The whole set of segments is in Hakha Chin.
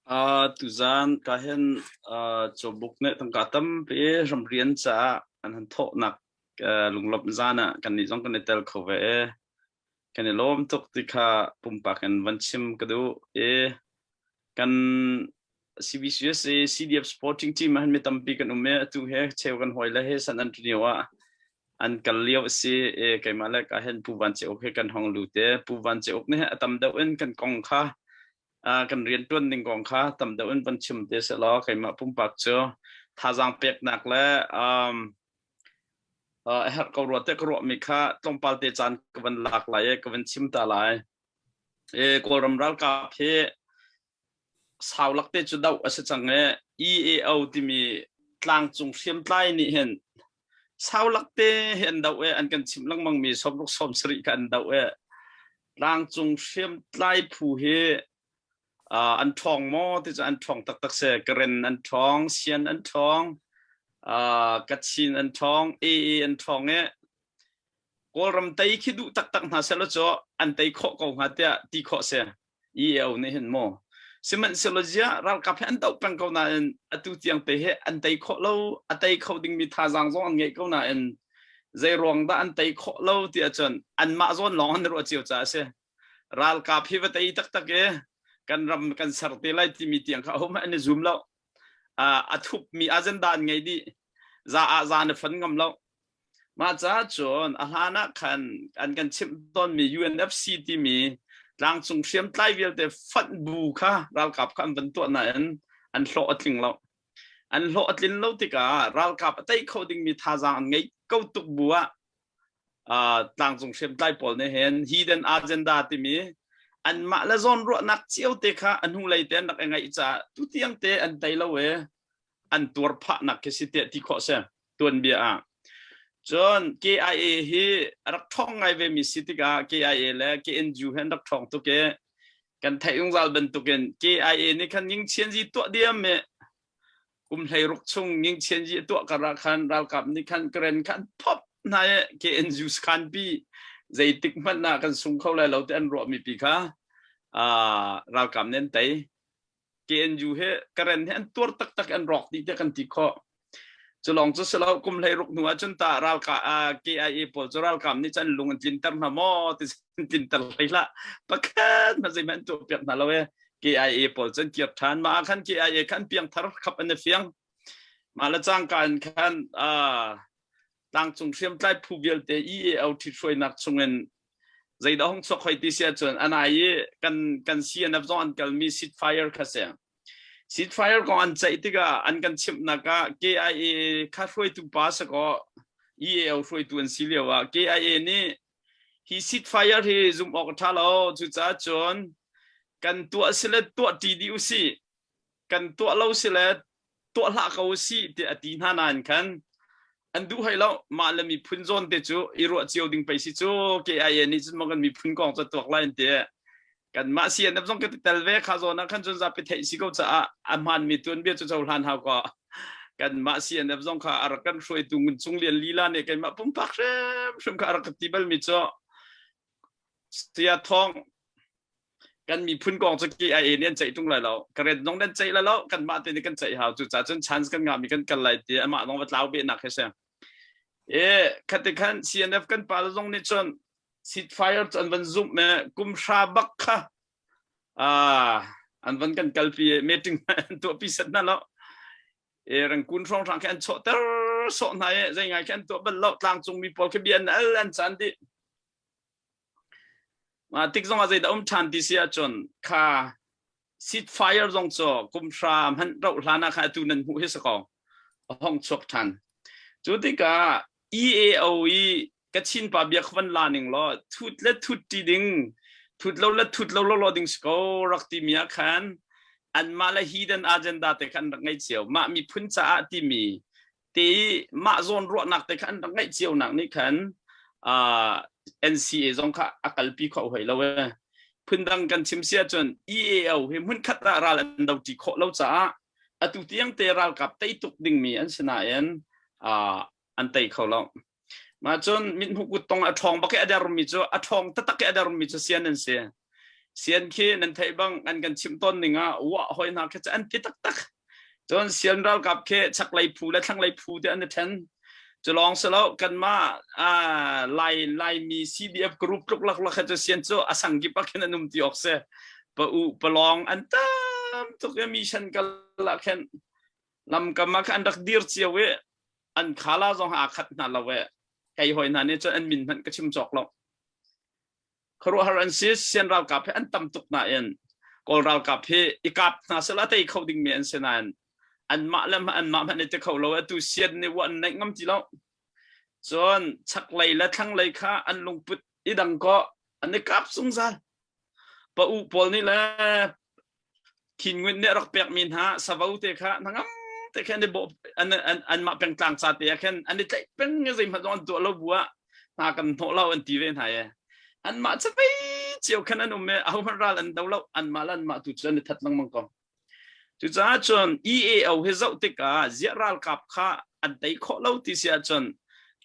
Tuzaan ka hin cawbuk nih tangka tampi ramrian caah an han thawhnak lunglawmh zaan ah kannih zong kan i tel kho ve i kan i lawm tuk ti kha pumpak in van chim ka duh i kan CBCUSA CDF supporting team ah hin mi tampi kan um i atu he cheu kan hawi le he San Antonio ah an kal lio a si i keimah le ka hin Pu Van Ceuk he kan hong lut i Pu Van Ceuk nih a tam deuh in kan kong kha kan rianṭuan ning kong kha tam deuh in van chim te seh law keimah pumpak cu thazaang peknak le um, a herh ko rua te ka ruahmi kha tlawmpal te caan ka van lak lai i ka van chim ta lai. E, Kawlram ralkap hi sau lak te cu doh a si cang i EAO timi tlangcung hriamtlai nih hin sau lak te hi an doh i an kan chimh lengmang mi sawmruk sawmsarih kha an doh i tlangcung hriamtlai phu hi an ṭhawng maw ti cu an ṭhawng taktak si. Karen an ṭhawng, Sian an ṭhawng, Kachin an ṭhawng, AA an ṭhawng i Kawlram tei khi duh taktak hna sehlaw cu an tei khawh ko hnga tiah ti khawh si. EAO nih hin maw. Sihmanhsehlaw ziah ralkap hi an doh peng ko nain atu tiang te hi an tei khawh lo, a tei kho dingmi thazaang zong an ngeih ko nain zei ruang dah an tei khawh lo ti ahcun anmah zawn lawng an ruah cio caah a si. Ralkap hi va tei taktak i kan ram kan ser te lai timi tiang kha ahohmanh an i zum lo. A thupmi agenda an ngei dih. Za ah za na fon ngam lo. Mah caah cun a hlan ah khan an kan chimh tawnmi UNFC timi tlangcung hriamtlai vialte fonh bu kha ralkap kha an van tuah nain an hlawh a tling lo. An hlawh a tlin lo tikah ralkap a tei kho dingmi thazaang an ngeih ko tuk bu ah tlangcung hriamtlai pawl nih hin hidden agenda timi anmah le zawnruahnak cio te kha a hnulei te an rak i ngaih caah tutiang te an tei lo i an tuar phahnak khi si tiah ti khawh si. Tuanbia ah. Cun KIA hi a rak ṭhawng ngai vemi si tikah KIA le KNU hi an rak ṭhawng tuk i kan theih zungzal bantukin KIA nih khan Ngingchianzi tuah diam i kum 16 chung Ngingchianzi a tuah kar ah khan ralkap nih khan Karen kha an phop hna i KNU sakhan pi zeitik hmanh ah kan sung kho lai lo ti an ruahmi pi kha ralkap nih an tei. KNU he Karen he an tuar taktak an rawk dih tiah kan ti khawh. Cu lawng cu si lo kum 16 hnu ah cun ta ralka KIA pawl cu ralkap nih cun lung an tlinter hna maw ti an tlinter hlei hlah pakhat hmanh zeihmanh an tuah piak hna lo e KIA pawl cu an kir ṭhan mah ah khan KIA khan piangthar khap an i fiang mah le cangka in khan tlangcung hriamtlai phu vialte EAO ṭhithruainak chungin zeidah hung chuak hoi ti si ahcun anai i kan kan CNF zong an kalmi seat fire kha si seat fire kong an ceih tikah an kan chimhnak ah KIA kha hruaitu pa sakaw EAO hruaitu an si lio ah KIA nih hi seat fire hi zumh awk a ṭha lo cucaah cun kan tuah si le tuah ṭi dih usih kan tuah lo si le tuah hlah ko usih tiah a ti hna nain khan an duh hoi lo mah le miphun zawn te cu i ruah cio ding pei si cu KIA nih cun maw kan miphun kong cu tuak lai an ti kanmah CNF zong ka ti tel ve kha zawn ah khan cun zapi theih si ko caah a hmaanmi tuanbia cu cohlan hau ko kanmah CNF zong kha a rak kan hruaitu Ngun Cung Lian lila nih keimah pumpak hrimhrim kha a rak ka ti balmi cu Saya Thawng kan miphun kong cu KIA nih an ceih tung lai lo Karen zong nan ceih lai lo kanmah te nih kan ceih hau cu ca cun chance kan ngah mi kan kal lai ti amah zong va tlau ve nak he si e khati khan CNF kan pa zong nih cun seat fire cu an van zumh me kum hra bak kha an van kan kalpi meeting an tuah pi set na lo e rangkun hrawng hrang khi an chawhter sawh hna e zei ngai khi an tuah bal lo tlangcung mi pawl khi bia an al an chan dih Mah tik zongah zeidah um ṭhan ti si ahcun kha seat fire zong cu kum hra hmanh rauh hlan ah khan atu nan hmuh hi si ko a hong chuak ṭhan. Cu tikah EAO i Kachin pa bia kha van la ning law thut le thut ṭi ding thut lo le thut lo lo ding si ko rak timi ah khan anmah le hidden agenda te kha an rak ngei cio. Mah miphun caah timi te i mah zawn ruahnak te kha an rak ngeih cio nak nih khan NCA zong kha a kalpi kho hoi lo e phundang kan chim si ahcun EAO hi hmunkhat ah ral an do ṭi khawh lo caah atu tiang te ralkap tei tuk dingmi an si nain an tei kho lo mah cun mithmuh kut tong a ṭhawng bak i a dermi cu a ṭhawng taktak i a dermi cu sian an si. Sian khi nan theih bang an kan chimh tawn ning ah wah hoi hna khi cu an ti taktak. Cun sian ralkap khi chaklei phu le thlanglei phu te an i ṭhen. Cu lawng si lo kanmah Lai Laimi CDF group tluk lak lak cu sian cu a sang kip ah khin an um ti awk si. Pa u palawng an tam tuk i mission kal ah khin lamkam ah khan an rak dir cio i an khala zong aa khat hna lo e. Kei hoi hna nih cun an min hmanh ka chim cawk lo. Khuaruahhar an si. Sian ralkap hi an tam tuk nain Kawl ralkap hi i kap hna sehla tei kho dingmi an si nain anmah le anmah hmanh i ti kho lo. Atu sian nih wa an neih ngam ti lo. Cun chaklei le thlanglei kha an lungput i dang kaw an i kap zungzal. Pa u pawl nih le Khin nih a rak pekmi hna savo te kha hnangam te khin an i bawh an an anmah pengtlang ca te ah khin an i tlaih peng i zeihmanh zong an tuah lo bu ah hna kan hnawh lo an ti ve hna i anmah cavei cio khan an um i ahohmanh ral an do lo anmah le anmah tu cu an i that lengmang ko. Cucaah cun EAO hi zoh tikah ziah ralkap kha an tei khawh lo ti si ahcun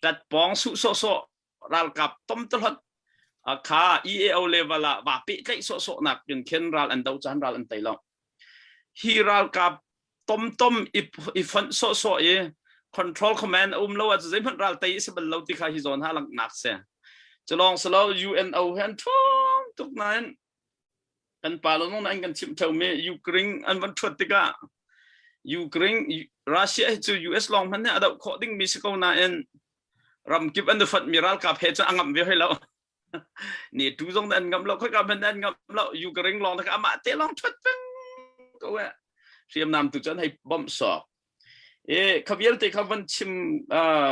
ṭatpawng suh sawhsawh ralkap tomtahlot kha EAO level ah va pehtlaih sawhsawhnak in khin ral an do caan ral an tei lo. Hi ralkap tomtom i fonh sawhsawh i control command a um lo ahcun zeihmanh ral tei a si bal lo ti kha hi zawn ha langhnak si. Culawng silo UNO he an ṭhawng tuk nain kan pa lo nong an kan chimh ṭheumi Ukraine an van ṭhuat tikah Ukraine Russia hi cu US lawng hmanh nih a doh khawh dingmi si ko nain ramkip an i fonhmi ralkap he cun a ngamh ve hoi lo. NATO zong an ngamh lo, khoika hmanh an ngamh lo. Ukraine lawng kha amah te lawng ṭhuat peng ko eh. Hriamnam tu cu an hei bomh sawk. E kha vialte kha van chim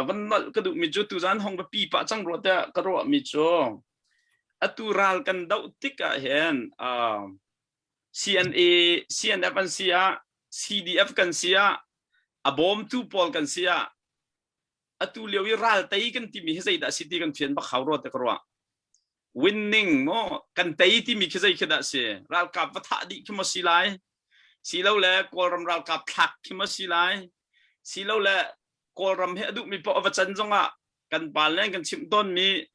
van nolh ka duhmi cu tuzan hong va pi pah cang rua tiah ka ruahmi cu atu ral kan doh tik ah hin CNA CNF an si ah CDF kan si ah a bawmtu pawl kan si ah atu lio i ral tei kan timi hi zeidah si ti kan fian bak hau rua te ka ruah. Winning maw kan tei timi khi zei khi dah si? Ralkap va thah dih khi maw si lai? Silole Kawlram ralkap thlak khi maw si lai? Silole Kawlram hi a duhmi paoh a va can zongah kan pa le kan chimh tawnmi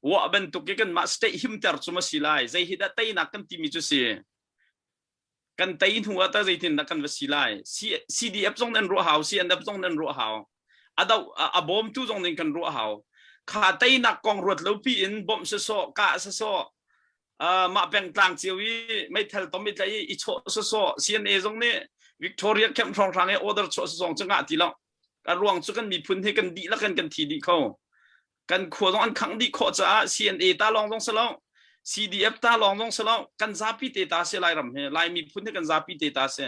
wah bantuk i kanmah state himter cu maw si lai? Zei hi dah teinak kan timi cu si? Kan tei hnu ah tah zeitindah kan va si lai? CDF zong nan ruah hau, CNF zong nan ruah hau. A do a bawmtu zong ning kan ruah hau. Kha teinak kong ruat lo pi in bawmh sawsawh, kah sawsawh, mah pengtlang cio i meithal tom i tlai i chawh sawsawh, CNA zong nih Victoria camp hrawnghrang i order chuah sawsawng cu ngah ti lo. A ruang cu kan miphun hi kan dihlak in kan thi dih kho. Kan khua zong an khangh dih khawh caah CNA ta lawng zong si lo, CDF ta lawng zong si lo, kan zapi te ta si Lairam hi, Lai miphun hi kan zapi te ta si.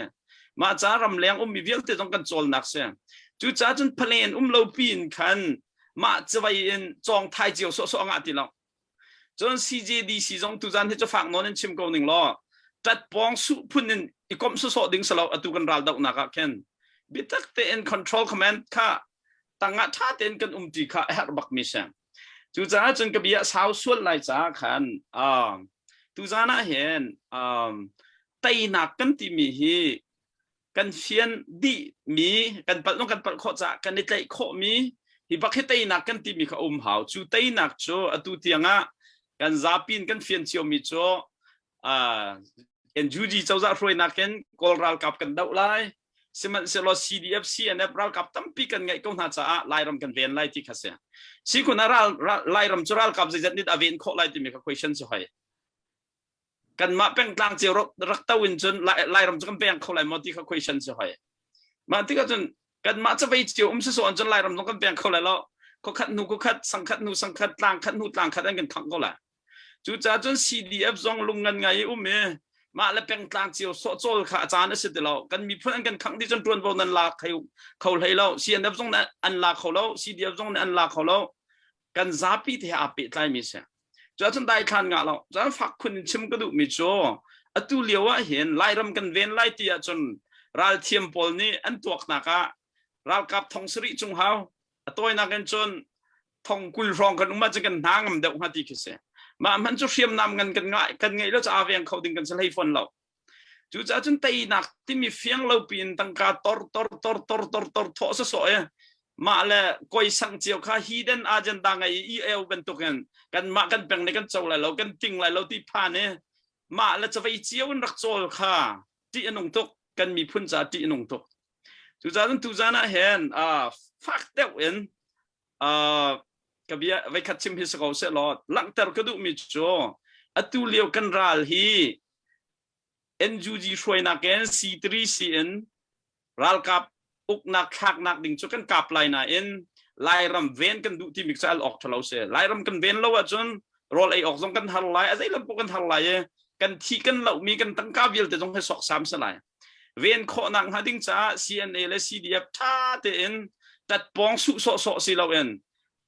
Mah ca ramleng ummi vialte zong kan cawlnak si. Cucaah cun plan um lo piin khan mah cavai in cawng thai cio sawhsawh ngah ti lo. Cun CJDC zong tuzan hi cu fak nawn in chim ko ning law ṭatpawng suh phun in i komh sawsawh ding si lo atu kan ral dohnak ah khin biatak tein control command kha tangah ṭha tein kan um ti kha a herh bakmi si. Cucaah cun ka bia sau sual lai caah khan tuzan ah hin teinak kan timi hi kan fian dihmi kan palh kan palh khawh caah kan i tlaih khawhmi hi bak hi teinak kan timi kha um hau cu teinak cu atu tiangah kan zapi in kan fian ciomi cu NUG cozah hruainak in Kawl ralkap kan doh lai sihmanhsehlaw CDF CNF ralkap tampi kan ngeih ko hna caah Lairam kan ven lai ti kha si si kun ah ral, Lairam cu ralkap zeizat nih a ven khawh lai timi kha question si hoi kanmah pengtlang cio rak to in cun Lairam cu kan peng kho lai maw ti kha question si hoi. Mah tikah cun kanmah cavei cio um si so cun Lairam zong kan peng kho lai lo. Khuakhat hnu khuakhat, sangkhat hnu sangkhat, tlang khat hnu tlang khat an kan khangh ko lai. Cucaah cun CDF zong lungngan ngai i um i mah le pengtlang cio sawhcawl kha a caan a si ti lo. Kan miphun an kan khangh dih cun ṭuanvo nan la kho hlei lo. CNF zong nih an la kho lo, CDF zong nih an la kho lo. Kan zapi te he aa pehtlaimi si. Cuahcun daithlan ngah lo. Cun fak khun in chim ka duhmi cu atu lio ah hin Lairam kan ven lai ti ahcun ralthiam pawl nih an tuaknak ah ralkap thong sarih cung hau a tawinak in cun thong 20 hrawng kan um ahcun kan hna ngam deuh hnga ti khi si. Mah hmanh cu hriamnam ngan kan ngah kan ngeih lo cu aa veng kho ding kan si hlei fawn lo. Cucaah cun teinak timi fiang lo piin tangka tor tor tor tor tor tor thawh sawsawh i mah le koi sang cio kha hidden agenda ngei i eu bantukin kanmah kan peng nih kan co lai lo kan ting lai lo ti phan i. Mah le cavei cio in rak cawl kha ṭih a nung tuk. Kan miphun caah ṭih a nung tuk. Cucaah cun tuzan ah hin fak deuh in ka bia veikhat chim hi si ko seh law langhter ka duhmi cu atu lio kan ral hi NUG hruainak in C3C in ralkap uknak thlaknak ding cu kan kap lai nain Lairam ven kan duh timi cu al awk ṭhalo si. Lairam kan ven lo ahcun rawl ei awk zong kan har lai, a zeilam paoh kan har lai i kan thi kan lohmi kan tangka vialte zong hi sawksam si lai. Ven khawhnak hnga ding caah CNA le CDF ṭha tein ṭatpawng suh sawhsawh si loin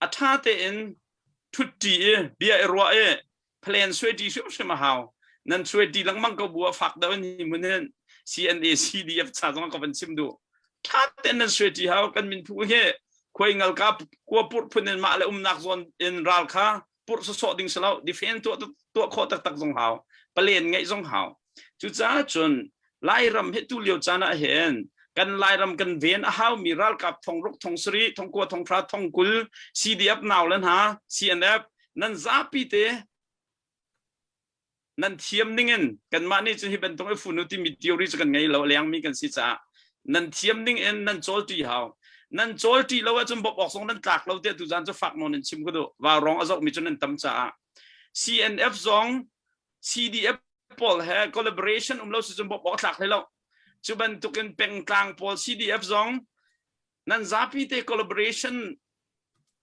a ṭha tein ṭhutṭi i bia i ruah i plan suai hrimhrim a hau. Nan suai lengmang ko bu ah fak deuh in hi hmun hin CNA CDF ca zong ka van chim duh. Ṭha tein nan suai hau kan minphu hi khuai ngal ka kua purh phun in mah le umnak zawn in ral kha purh sawsawh ding si lo defend tuah tuah khawh taktak zong hau palen ngeih zong hau cucaah cun Lairam hi tu lio caan ah hin kan Lairam kan ven a haumi ralkap thong ruk thong sarih thong kua thong hra thong kul CDF nau le hna CNF nan zapi te nan thiam ningin kanmah nih cun hi bantuk i funu timi theory cu kan ngei lo lengmi kan si caah nan thiam ning in nan cawl ṭi hau nan cawl ṭi lo ahcun bawmh awk zong nan tlak lo tiah tuzan cu fak nawn in chim ka duh vaurawng a zohmi cu nan tam caah CNF zong CDF pawl he collaboration um lo si cun bawmh awk tlak hlei lo cu bantukin pengtlang pawl CDF zong nan zapi te collaboration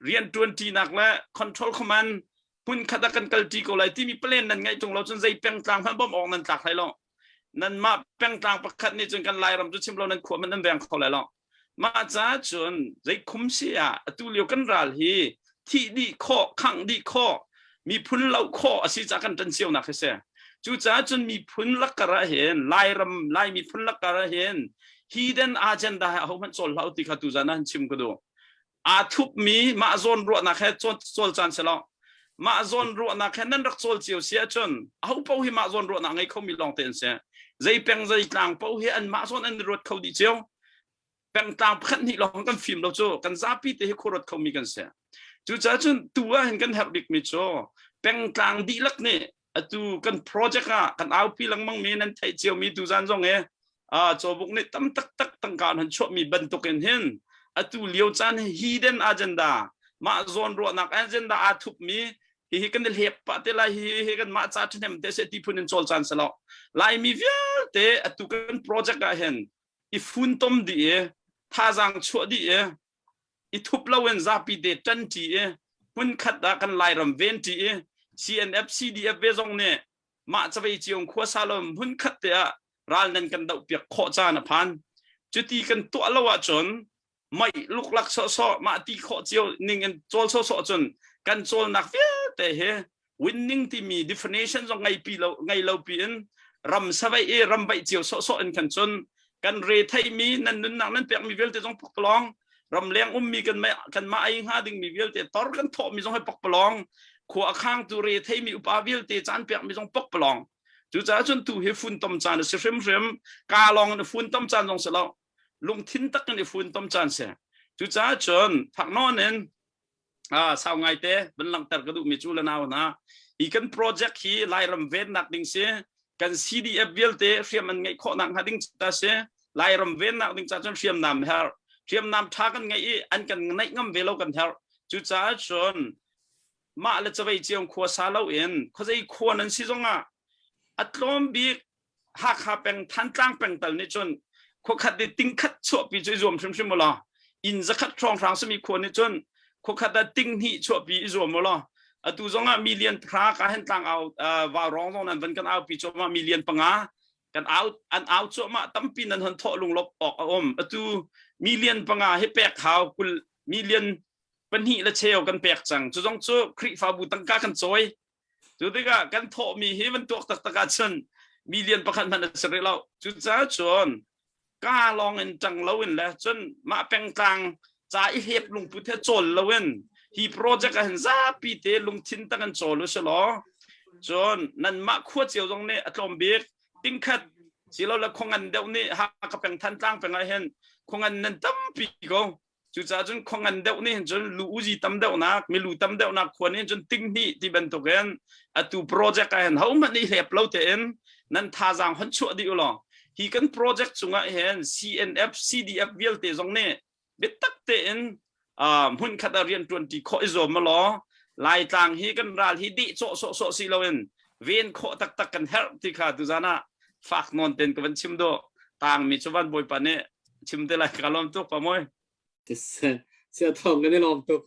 rianṭuanṭinak le control command hmunkhat ah kan kalṭi ko lai timi plan nan ngeih ṭung lo cun zei pengtlang hmanh bawmh awk nan tlak hlei lo. Nanmah pengtlang pakhat nih cun kan Lairam cu chim lo nan khua hmanh nan veng kho lai lo. Mah caah cun zei khum si ah atu lio kan ral hi thih dih khawh, khangh dih khawh, miphun loh khawh a si caah kan ṭan cionak hi si. Cucaah cun miphun lakkar ah hin Lairam Lai miphun lakkar ah hin hidden agenda he ahohmanh cawl hlah u ti kha tuzan ah han chim ka duh. Aa thupmi mah zawn ruahnak he cawl caan si lo. Mah zawn ruahnak he nan rak cawl cio si ahcun aho paoh hi mah zawn ruahnak ngei khomi lawngte an si. Zei peng zei tlang paoh hi an mah zawn an i ruat kho dih cio. Pengtlang pakhat hnih lawng kan fim lo cu kan zapi te hi khuaruat khomi kan si. Cucaah cun tu ah hin kan herh bikmi cu pengtlang dihlak nih atu kan project ah kan aupi lengmang mi nan theih cio mi tuzan zong e cawbuk nih tam taktak tangka an chuahmi bantuk in hin atu lio caan hi hidden agenda mah zawn ruahnak agenda aa thupmi hihi kan i hlep pah te lai hihi kan mah ca ṭhahnem te se ti phun in cawl caan si lo Laimi vialte atu kan project ah hin i funtom dih i thazaang chuah dih i i thup loin zapi te ṭanṭi i hmunkhat ah kan Lairam venṭi i CNF CDF ve zong nih mah cavei ciong khuasa lo hmunkhat te ah ral nan kan dohpiak khawh caan a phan. Cuti kan tuah lo ahcun mei luklak sawhsawh mah ti khawh cio ning in cawl sawhsawh cun kan cawlnak vialte hi winning timi definition zong ngei pi lo ngei lo pi in ram savei i ram vaih cio sawhsawh in kan cun kan re theimi nan nunnak nan pekmi vialte zong pakpalawng ramleng ummi kan kan mah ei hnga dingmi vialte tor kan thawhmi zong he pakpalawng khua a khangtu re theimi upa vialte caan pekmi zong pakpalawng cucaah cun tu hi funtom caan a si hrimhrim ka lawng in funtom caan zong si lo lungthin tak in i funtom caan si cucaah cun thak nawn in sau ngaite van langhter ka duhmi cu le nau hna hi kan project hi Lairam vennak ding si kan CDF vialte hriam an ngeih khawhnak hnga ding ca si Lairam vennak ding ca cun hriamnam herh hriamnam tha kan ngeih i an kan neih ngam ve lo kan herh cucaah cun mah le cavei ciong khua sa lo in khuazei khua nan si zongah a tlawm bik Hakha peng Thantlang peng tal nih cun khuakhat i tingkhat chuahpi cu i zuam hrimhrim u law inn zakhat hrawnghrang simi khua nih cun khuakhat ah ting hnih chuahpi i zuam u law atu zongah million pahra ka hen tlang au vaurawng zong nan van kan aupi cuahmah million panga kan au an au cuahmah tampi nan hon thawh lunglawp awk a um atu million panga hi pek hau kul million pahnih le cheu kan pek cang cu zong cu Khrihfabu tangka kan cawi Cu tikah kan thawhmi hi van tuak taktak ahcun million pakhat hmanh a si rih lo. Cucaah cun ka lawng in ṭang loin le cun mah pengtlang ca i hlep lungput he cawl loin hi project ah hin zapi te lungthin tak in cawl u si law cun nanmah khua cio zong nih a tlawm bik tingkhat silole khuangan deuh nih Hakha peng Thantlang peng ah hin khuangan nan tampi ko. Cucaah cun khua ngan deuh nih hin cun lu uzi tam deuhnak, milu tam deuhnak khua nih cun ting hnih ti bantukin atu project ah hin hohmanh nih hlep lo tein nan thazaang hon chuah dih u law hi kan project cungah hin CNF, CDF vialte zong nih biatak tein hmun khat ah rian ṭuan ṭi khawh i zuam law Laitlang hi kan ral hi dih cawh sawhsawh si loin ven khawh taktak kan herh ti kha tuzan ah fak nawn ten ka van chim do tangmi cu van bawipa nih chim te lai ka lawm tuk pa moi Sia thong kan i lawm tuk.